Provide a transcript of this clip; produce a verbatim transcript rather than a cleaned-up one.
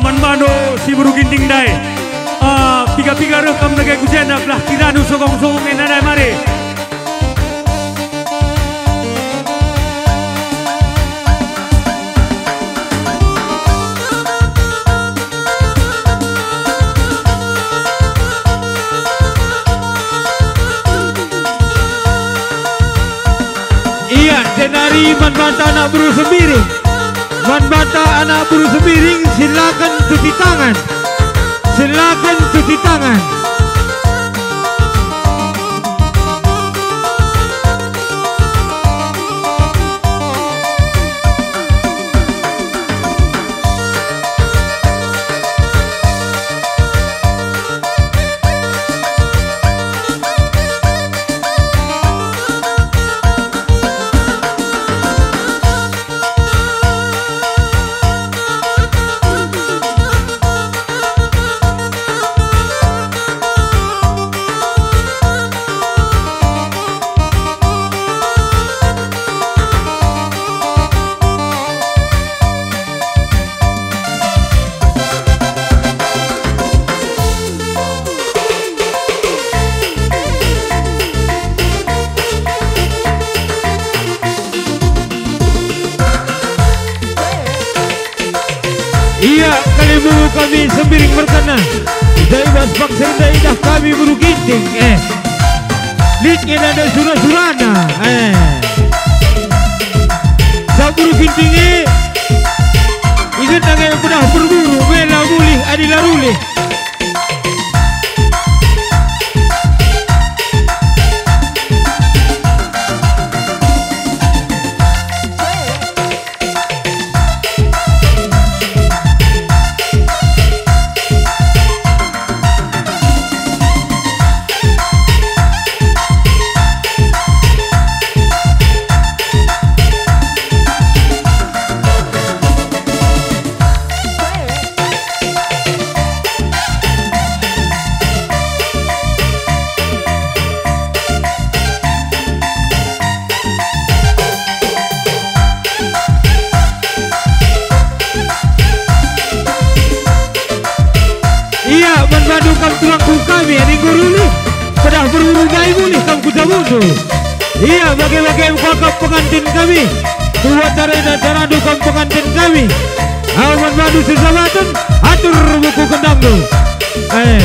Man bandu si Beru Ginting ndai. Ah, piga-piga reh kam ndage ku jenda, belah kidanu sogong-sogong enda ndai mari. Iya, jenari man banta anak beru Sembiring. Man banta anak beru Sembiring, silaken cuci tangan. Silaken cuci tangan. Ia kalimbubu kami Sembiring merkena. Ndai bas paksa ndai idah kami Beru Ginting, eh. Lit ngenana sura-surana, eh. Sabur Ginting e, inget nge pedah berburu, mela mulih adi la rulih. Ia, man bandu kam turangku kami, adi enggo rulih, pedah berburu ndai mulih kam ku jabundu. Ia, bage-bage kuakap penganten kami, ku acara enda carandu kam penganten kami. Awa man bandu sesabaten, atur buku kendangndu. Eh.